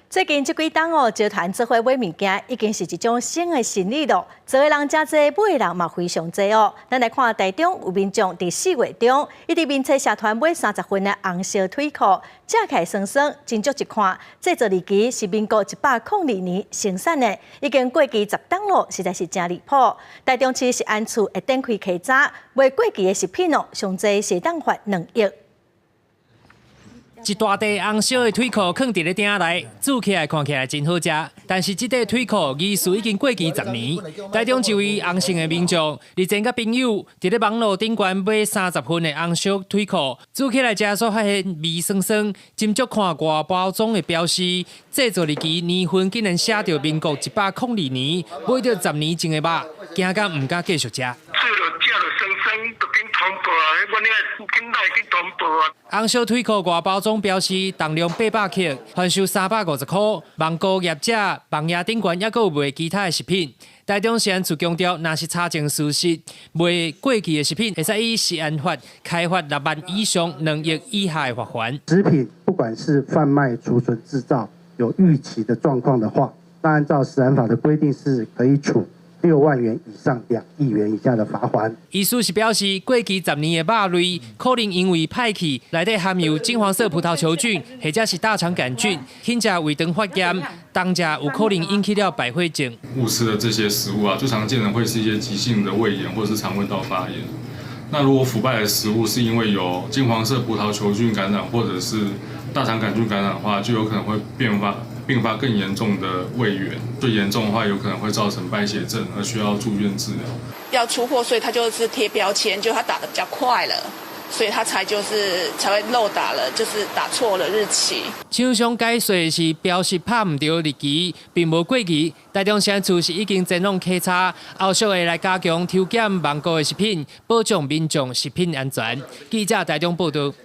最近這幾冬哦，集團做伙買物件已經是一種新的生意囉。做的人誠濟，買的人嘛非常濟哦。咱來看台中有民眾佇4月中，伊佇面冊社團買30份的紅燒腿褲，食起來酸酸，斟酌一看，製造日期是民國102年生產的，已經過期10冬囉，實在是誠離譜。台中市食安處會展開稽查，賣過期的食品哦，上濟會當罰2億。一大塊紅燒的腿褲囥佇咧鼎內，煮起來看起來真好食。但是這塊腿褲疑似已經過期10年。台中一位洪姓的民眾，日前佮朋友佇咧網路頂懸買30份的紅燒腿褲，煮起來食煞發現味酸酸。斟酌看外包裝的標示，製造日期年份竟然寫著民國102年，買著10年前的肉，驚甲毋敢繼續食。通報啊！阮遐緊來去通報啊！紅燒腿褲外包裝標示重量800克，販售350塊。網購業者網頁頂懸猶閣有賣其他的食品。台中食安處強調，若是查證屬實，賣過期的食品，會使依食安法開罰6萬以上2億以下的罰鍰。食品不管是販賣、儲存、製造有逾期的狀況的話，那按照食安法的規定是可以處6萬元以上2億元以下的罰鍰。意思是表示，過期10年的肉類，可能因為歹去，內底含有金黃色葡萄球菌，或者是大腸桿菌，輕者胃腸發炎，重者有可能引起了敗血症。誤吃的這些食物啊，最常見的會是一些急性的胃炎或者是腸胃道發炎。那如果腐敗的食物是因為有金黃色葡萄球菌感染或者是大腸桿菌感染的話，就有可能會併發更嚴重的胃炎，最嚴重的話有可能會造成敗血症，而需要住院治療。要出貨，所以他就是貼標籤，就他打得比較快了，所以他才就是才會漏打了，就是打錯了日期。廠商解釋是標示拍毋著日期，並無過期。台中食安處是已經前往稽查，後續會來加強抽檢網購的食品，保障民眾食品安全。記者台中報道。